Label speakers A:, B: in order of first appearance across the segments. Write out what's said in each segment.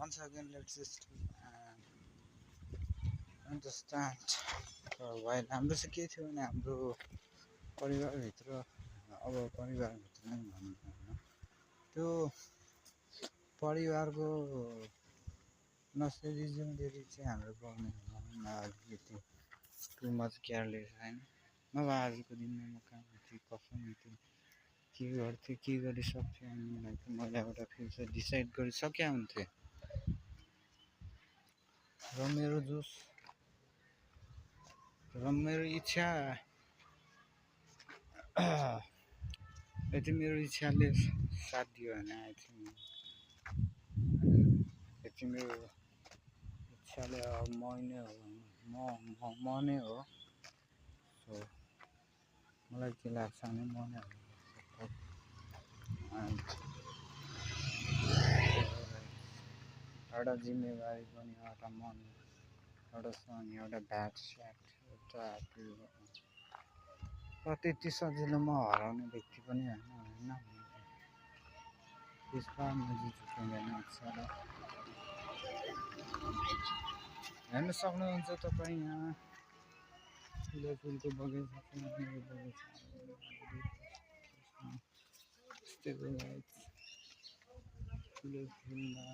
A: once again let's just understand for a while हाम्रो चाहिँ के थियो भने हाम्रो परिवारभित्र अब परिवारभित्र नै भनौँ होइन त्यो परिवारको नसरी जिम्मेवारी चाहिँ हाम्रो गर्नेमा अलिकति टु मच केयरलेस होइन नभए आजको दिनमा म कहाँ हुन्थेँ कसो हुन्थेँ के गर्थेँ के गरिसक्थेँ अनि मैले एउटा फ्युचर डिसाइड गरिसकेका हुन्थेँ र मेरो इच्छा यति मेरो इच्छाले साथ दियो भने आई थिङ्क यति मेरो इच्छाले अब म नै हो म नै हो सो मलाई के लाग्छ भने म नै हो एउटा जिम्मेवारी पनि एउटा मन एउटा सन एउटा ब्याड स्याट एउटा र त्यति सजिलो म हराउने व्यक्ति पनि होइन त्यसमा मैले झुक्दैन इच्छा र हेर्न सक्नुहुन्छ तपाईँ यहाँ फुलको बगैँचा ठुलो फुलमा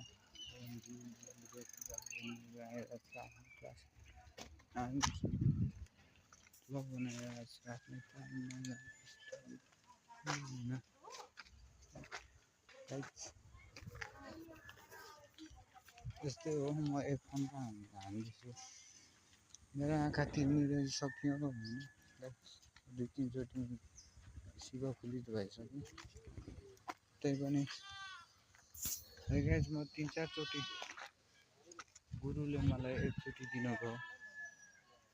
A: त्यस्तै हो म एक फोनमा हान्दैछु मेरो आँखा तिर्मिसक्यो होइन दुई तिनचोटि शिवफुलित भइसक्यो त्यही पनि म 3-4 चोटि गुरुले मलाई एकचोटि दिनुभयो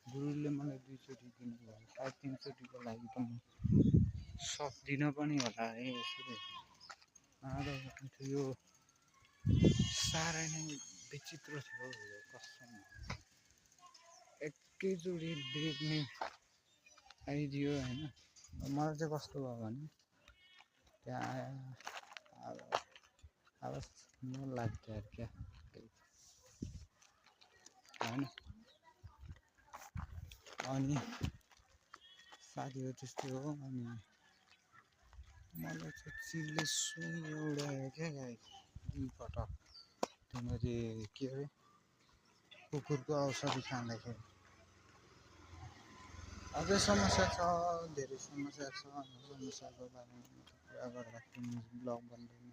A: गुरुले मलाई 2 चोटि दिनुभयो सायद 3 चोटिको लागि त म सक्दिनँ पनि होला है यसरी यो साह्रै नै विचित्र थियो यो कसम एकैचोटि देख्ने आइदियो होइन मलाई चाहिँ कस्तो भयो भने त्यहाँ अब न लाग्थ्यो क्या होइन अनि साथीहरू त्यस्तै हो अनि मलाई चाहिँ चिलले सुन उडायो क्या दुईपटक तिमीले के अरे कुकुरको औषधि खाँदाखेरि अझै समस्या छ धेरै समस्या छ समस्याको बारेमा कुरा गर्दाखेरि ब्लग बन्दैन